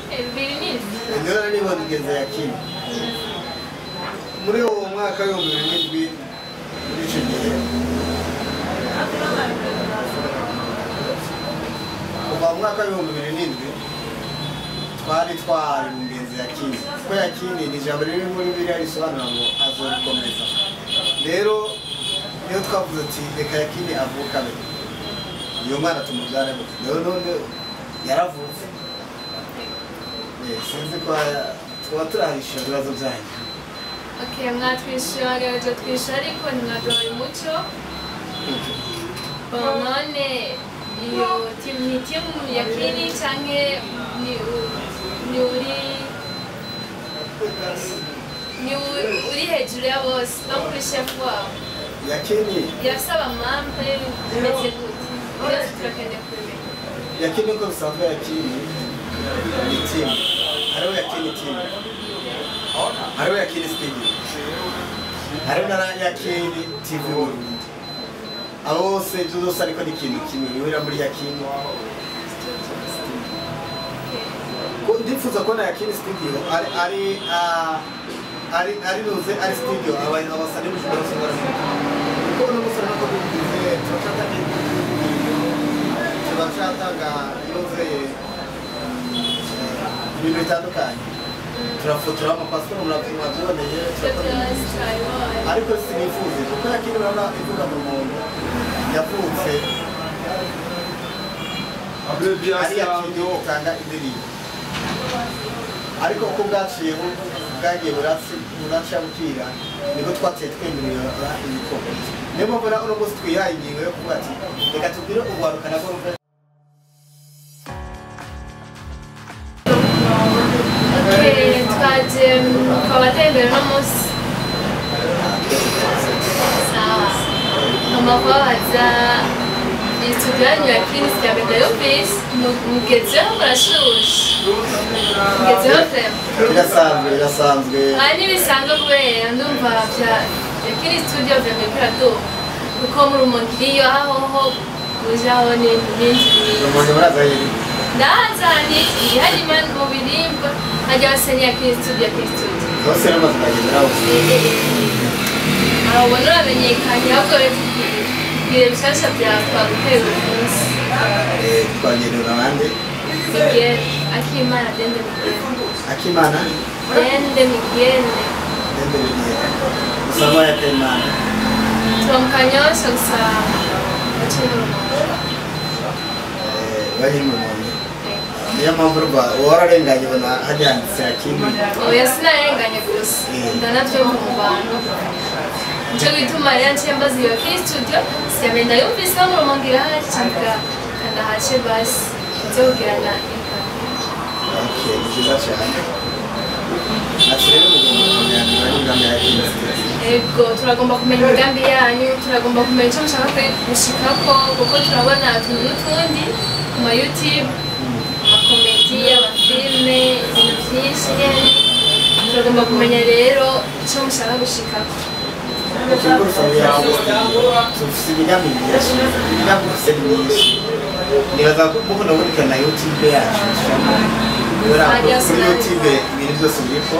2007. Niyo nari nibongenze Yakini muri uwo mwaka w'2007. Muri icyo gihe, kuva mu mwaka w'2007, twari mu ngenzi Yakini, kuko Yakini ni ijambo riri muri Bibiliya risobanura ngo azobikomeza. Rero niyo twavuze ati reka Yakini avukabe, iyo mwana tumubyare gute. Rero none yaravutse. Sinzi ko twaba turahisha ibibazo byanyu. Okay, mwatwishyura, mwagerageje twishyura ariko ntimwaduhaye umuco. Bon, none iyo team ni team Yakini canke ni uri hejuru ya bose no kuri chef wabo? Yakini. Irafise aba membres, bimeze gute? Byose turakeneye kubimenya. Yakini uko bisanzwe, Yakini ni team. Hariho Yakini team, hariho Yakini studio, hariho na Yakini TV Burundi. Abo bose, ibyo byose ariko ni ikintu kimwe bihurira muri Yakini. Ko ndifuza kubona Yakini studio ari nuze ari studio abantu abasani mushobora gusanga, kuko uno musore nuko bigize turacatanga nuze ibintu bitandukanye, turafotora amapasiporo, murabyiboneye, Ibyo turakora ibintu byose byinshi. Twabibonye. Ariko sinifuza, kuko Yakini urabona ivuga mu muntu yavutse ari Yakini itanga indirimbo, ariko uko bwaciye bwagiye buraca bukira, niko twateye twemerera ibikorwa. Niyo mpamvu na uno munsi twihaye ingingo yo kuvuga ati reka tubwire urwaruka nabwo ruve. Okay, twaje twabatembera uno munsi. Sawa, ngomba kubabaza, iyi studio yanyu ya Kini Sitabenda yumvise mugezeho, murashushe, mugezeho vraiment. Birasanzwe, birasanzwe. Aha ntibisanzwe, kubera ndumva bya Yakini studio vraiment iraduha, kuko mu Rumonge iriyo, aho ho mujaho n'ibindi bintu. Umuntu muraza yiri. Ndahaza ni harimo mu biribwa hajya basenya Yakini studio, Yakini studio. Hose n'amazu bagendera hose. Aho ubona uramenyekanye, ahubwo rero tubwire, bwire bishasha byawe twaguteye uyu munsi. Twagendera abandi. Miguel Akimana Dende Miguel. Akimana. Dende Miguel. Dende Miguel usanga Yakimana. Tuba mu Kanyosha gusa gace mu Rumonge. Bari mu Rumonge, niyo mpamvu urumva wararenganye ubona hajyanditse Yakini. Oya, sinarenganye gusa, ndanavyumva mu bantu. Nico gituma rero nciye mbaza iyo Yakini studio siyamenda yumvise mu Rumonge irahari, camvuga kandahace basi nze kugirana interview. Okay, ni byiza cyane. Ati rero mugomba kumenya n'imigambi ya Yakini studio. Ego, turagomba kumenya imigambi yanyu, turagomba kumenya icyo mushaka gushikako, kuko turabona utuntu n'utundi ku ma YouTube, ama comédies, ama films, ibintu byinshi nyene. Turagomba kumenya rero icyo mushaka gushikako. Ikigo rusange Yakini studio dufise imigambi myinshi, imigambi dufise ni myinshi. Nibaza ko mubona na YouTube yacu kubera ko kuri YouTube ibintu byose biriko.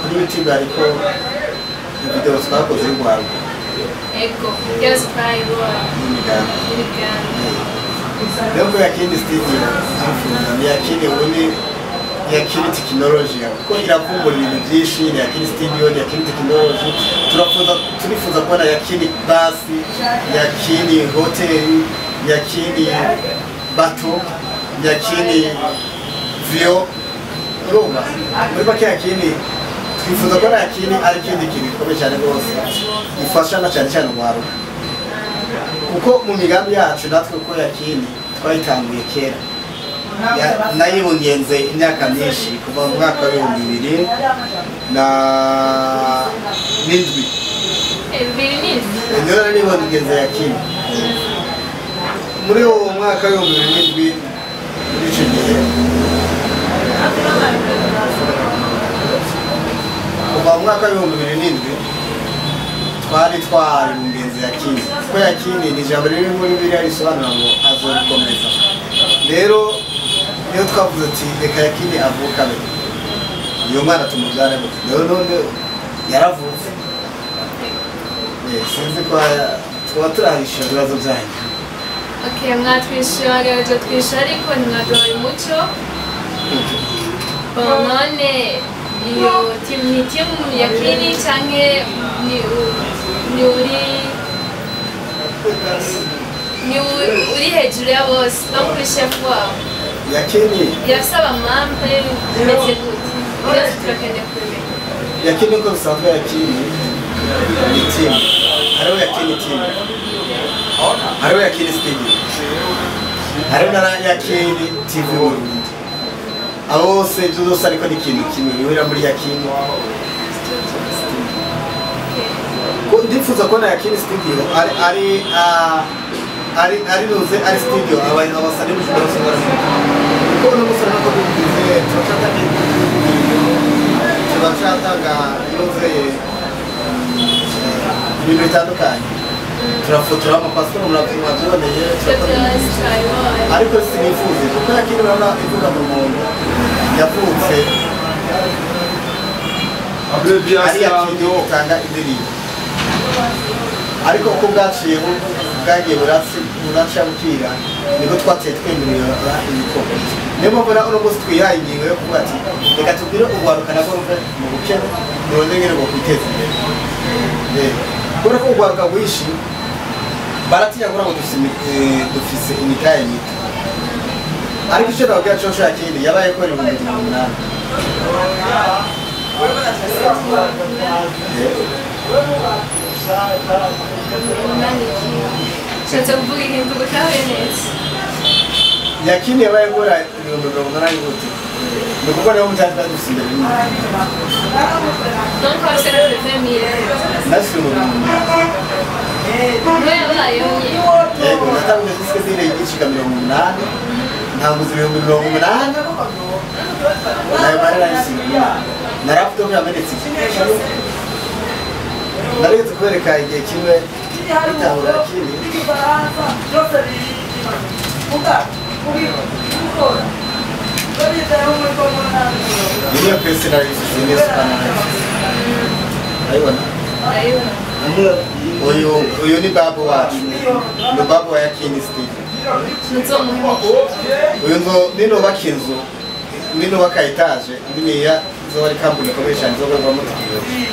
Kuri YouTube hariko video twakoze y'urwaruka. Ego, byose twayibonye. N'imigambi. N'imigambi. Rero ko Yakini studio turifuza ni Yakini ubundi, Yakini tekinoloji, kuko iravumbura ibintu byinshi. Ni Yakini studio, ni Yakini tekinoloji. Turifuza kubona Yakini basi, Yakini hoteli, Yakini bato, Yakini vyo. Urumva, muri make Yakini twifuza ko Yakini ari ikindi kintu gikomeye cyane rwose, ifasha na cyane cyane urwaruka, kuko mu migambi yacu natwe ko Yakini twayitanguye kera. Nayibungenze imyaka myinshi, kuva mu mwaka w'2007. 2007. Niyo nari nibungenze Yakini muri uwo mwaka w'2007. Muri icyo gihe, kuva mu mwaka w'2007, twari mu ngenzi Yakini, kuko Yakini ni ijambo riri muri Bibiliya risobanura ngo azobikomeza. Rero Niyo twavuze ati reka Yakini avuka be uyu mwana tumubyare gute. None yaravutse. Sinzi ko twaba turahisha ibibazo byanyu. Okay, mwatwishyura wagerageje twishyura ariko ntimwaduhaye umuco. None iyo ni timu Yakini cyangwa ni uri hejuru ya bose no kuri chef wabo? Yakini yasaba mampe bimeze gute? Byose turakeneye kubimenya. Yakini uko bisanzwe, Yakini ni timu. Hariho Yakini timu, hariho Yakini studio, hariho na Yakini TV Burundi. Abo bose ibyo byose ariko ni ikintu kimwe bihurira muri Yakini. Ndifuza kubona Yakini studio ari nuze ari studio abasanii b'Ubujumbura bose baravuga. Kuko uno munsi urabona ko bigize turacatanga nuze ibintu bitandukanye. Turafotora amapasiporo murabyiboneye, ariko sinifuza kuko Yakini urabona ivuga mu muntu yavutse ari Yakini itanga indirimbo, ariko uko bwaciye bwagiye buraca bukira niko twateye twemerera ibikorwa. Niyo mpamvu uno munsi twihaye ingingo yo kuvuga ati reka tubwire urwaruka narwo ruve mu bukene ruronde ingene rwokwiteza imbere. Kubera ko urwaruka rwinshi baratinya kugira ngo dufise imitahe mito, ariko icyo nababwira co Yakini yabaye ko 80,000. Nshatse kuvuga ikintu gutahuye neza. Yakini yabaye gukora 80,000 gute? Ni ukuvuga niwo mutahe twari dufise imbere nyine. Donc wafise 80,000. Nafise 80,000. Niwe yabayeho nyine. Yego, natanguye disike zire igicika 80, ntanguza 80,000. Nayo mahera nayisize. Na laptop yamenetse iki. Narigeze kubereka igihe kimwe bitahura Yakini. Niyo pesi narayifise, niyo supana narayifise. Urayibona? Ndayibona. Uyu ni babu wacu. Ni babu wa Yakini studio. Ntuzomuhemukira. Uyu ninubaka inzu, ninubaka etaje niniya izoba ari kampani ikomeye cyane izokorerwamo tekinoloji.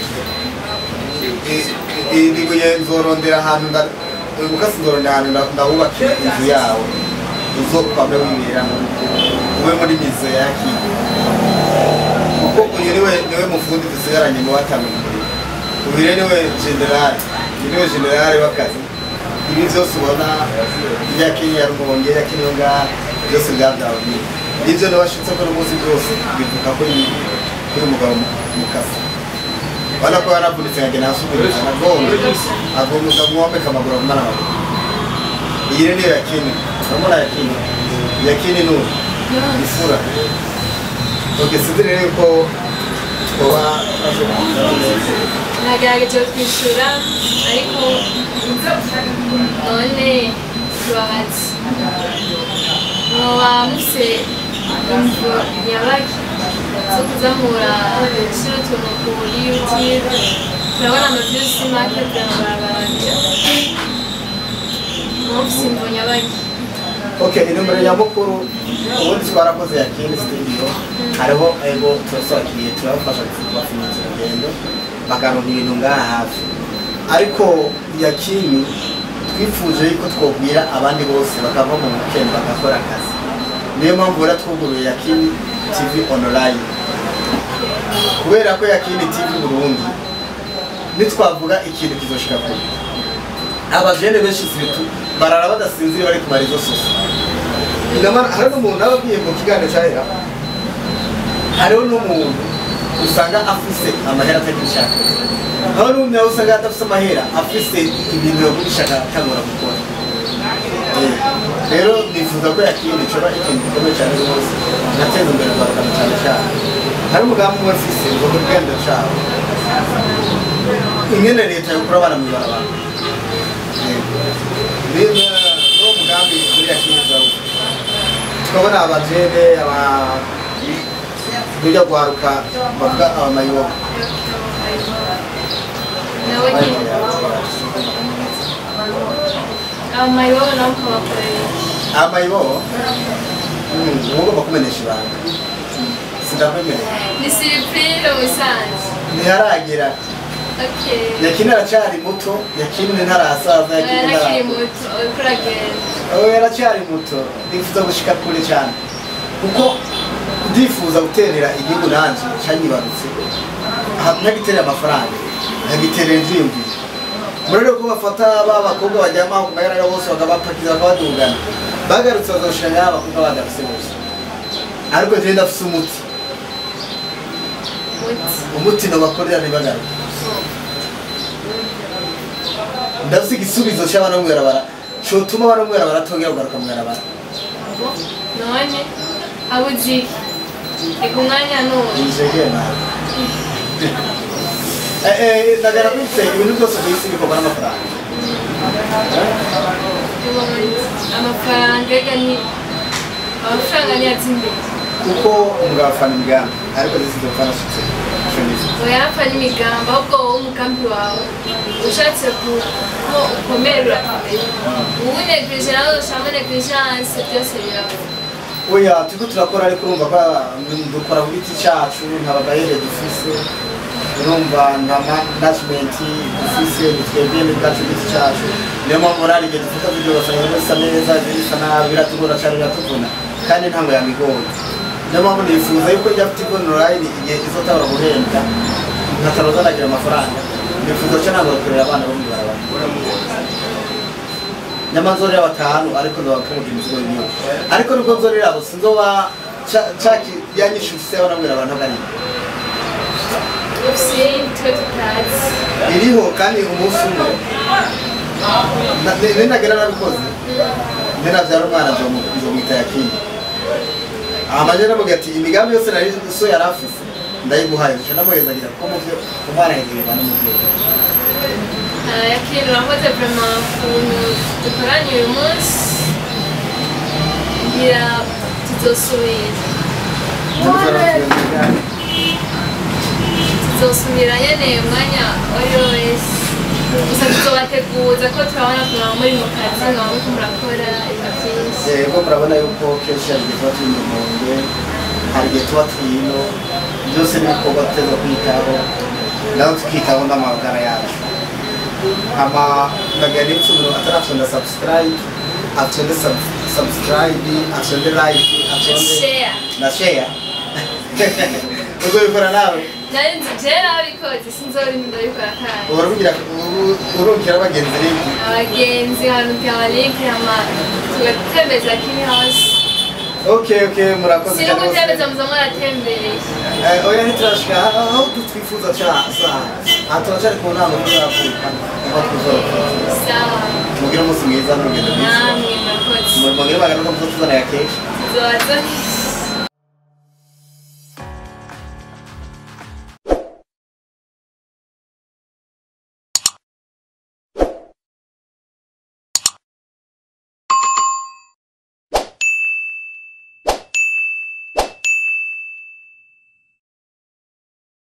Iguye nzorondera ahantu uyu mukasi nzorondera ahantu ndahubakira inzu yawe uzokwame wiberamo ube muri mizo ya Yakini, kuko uyu niwe mufundi dusigaranye mu batanga umurimo. Uyu rero niwe generale, niwe generale w'akazi. Ibi byose ubona Yakini ya Rumonge, Yakini yo ngaha, byose byabyawe nyine. Ibyo nabashitse ko n'umunsi byose bivuga ko kuri umugabo mukasi. Ubona ko yaravunitse nkagenda asubira agomba agomba mwomeka amaguru agumana amaguru. Iyi rero niyo Yakini, urabona Yakini, Yakini ni ifura. Okay, sinzi rero ko twoba nagerageje kwishyura ariko none tubabaze mwoba mufise imvo nyabaki zo kuzamura gushyira utuntu kuri YouTube? Turabona amaviews make barabarabya. Mwoba mufise imvo nyabaki? Okay, intumbero nyamukuru ubundi twarakoze Yakini studio, hariho ego turasakiriye turabafasha kubafunyitsa urugendo bakaronka ibintu ngaha hafi, ariko Yakini twifuje yuko twobwira abandi bose bakava mu bukene bagakora akazi. Niyo mpamvu rero twuguruye Yakini TV online, kubera ko Yakini TV Burundi nitwavuga ikintu kizoshika kure. Abajene benshi barara badasinziriye bari kumara izo soso. Hari n'umuntu ababwiye mu kiganiro cahera, hariho n'umuntu usanga afise amahera atagishaka, hariho n'umuntu usanga adafise amahera afise ibintu yogurisha akangura gukora. Rero nifuza ko Yakini coba ikintu gikomeye cyane rwose nateza imbere urwaruka cyane cyane. Hari umugambi umwe mfise ngo mu kiganiro cawe ingene leta yokura abana mw'ibarabara. Niwo mugambi muri Yakini zawe. Tukabona abajene aba bijya guharuka bavuga abamayibobo. Nawe nyine abamayibobo nabo ukabakorera iki? Amayibobo ugomba kumenyesha ibanga, sindakwemerera. Ni surprise mu bisanzwe. Ntiharagera. Okay. Yakini aracyari muto, Yakini ntarasaza, Yakini Narakiri ntarasaza. muto, uriko uragenda. Oya, aracyari muto, ndifuza gushika kure cyane kuko ndifuza guterera igihugu nanje canyibarutse, ntagiterera amafaranga, nkagiterera ivyiyumviro. Muri rero ko bafata ba bakobwa baryama ku mayarara bose bakabapakiza bakabadugana, bagarutse bazoshira ngaha abakobwa bagarutse bose, ariko jewe ndafise umuti. Muti. Umuti nobakorera ntibagaruke. Ndafise igisubizo c'abana bo mw'ibarabara cotuma abana bo mw'ibarabara batongera kugaruka mw'ibarabara. None habuze iki? Reka umwanya n'uwo. Nijegeye nawe. Ndagara kwitse ibintu byose ku isi bikorwa n'amafaranga. Amafaranga ega ni amafaranga niyo aza imbere. Kuko umugabo afana imigambi, ariko zisi zopfa nashitse ico nizo. Oya, apfa n'imigambi, ahubwo wowe umugambi wawe ushatse ko ukomera urakomera, ubu négligé nawe ushiramo négligence, byose birapfa. Oya, turiko turakora, ariko urumva ko dukora ku giti cacu, nta babayere dufise, urumva nta management dufise, ni twebwe ubwacu ku giti cacu. Niyo mpamvu muri hari igihe dufata video ugasanga bisa neza, izindi bisa nabi, biratugora cane, biratuvuna, kandi ntango yamigoye. Niyo mpamvu nifuza yuko ijya TV online igihe izotangura guhembwa, nkataroza nagira amafaranga, nifuza ca ntabwo gukorera abana bo mw'ibarabara. Nyama nzorera batanu, ariko nzobapfungura imizigo y'igihugu, ariko nubwo nzorera abo sinzoba caki yanyishu mfise abana mw'ibarabara ntabwo ari Ufise twe tutazi. Iriho, kandi umunsi umwe ninagera nabikoze, ninavyara umwana nzomwita Yakini. Amaje namubwira ati imigambi yose nari so yari afise ndayiguhaye, nca ndamuhezagira kuko muvyo umwana yahezagirwa n'umuvyeyi. Yakini, urakoze vraiment ukuntu dukoranye uyu munsi, ngira tuzosubira. Tuzosubira nyene umwanya uwo wese, gusa tuzobateguza ko turabona ukuntu muri mu kazi, mwaba muriko murakora ibintu vyinshi. Yego, murabona yuko kenshi hari igihe tuba turi mu Rumonge, hari igihe tuba turi ino, byose n'ibikorwa tuteza kwitaho, naho tukitaho n'amagara yacu. Hama ndagira nibutse umuntu atarafyonda subscribe, afyonde subscribe, afyonde like, afyonde share. Na share. Uzobikora nawe? Nari nzi jewe nabikoze, sinzorinda ndabikora kandi. Uhora ubigira urungikira abagenzi link. Abagenzi nkarungika ama link, hama tugatembeza Kini House. Okay, murakoze Si no cyane rwose. gutembeza, muza mwaratembereye. Oya, ntiturashika aho twifuza saha, aha turacari ku ntango, tuzarakuka aho tuzokora. Sawa. Mugire umunsi mwiza n'urugendo rwiza. Namwe murakoze. Mugire magana ko muzotuzanira kenshi. Tuzobaza.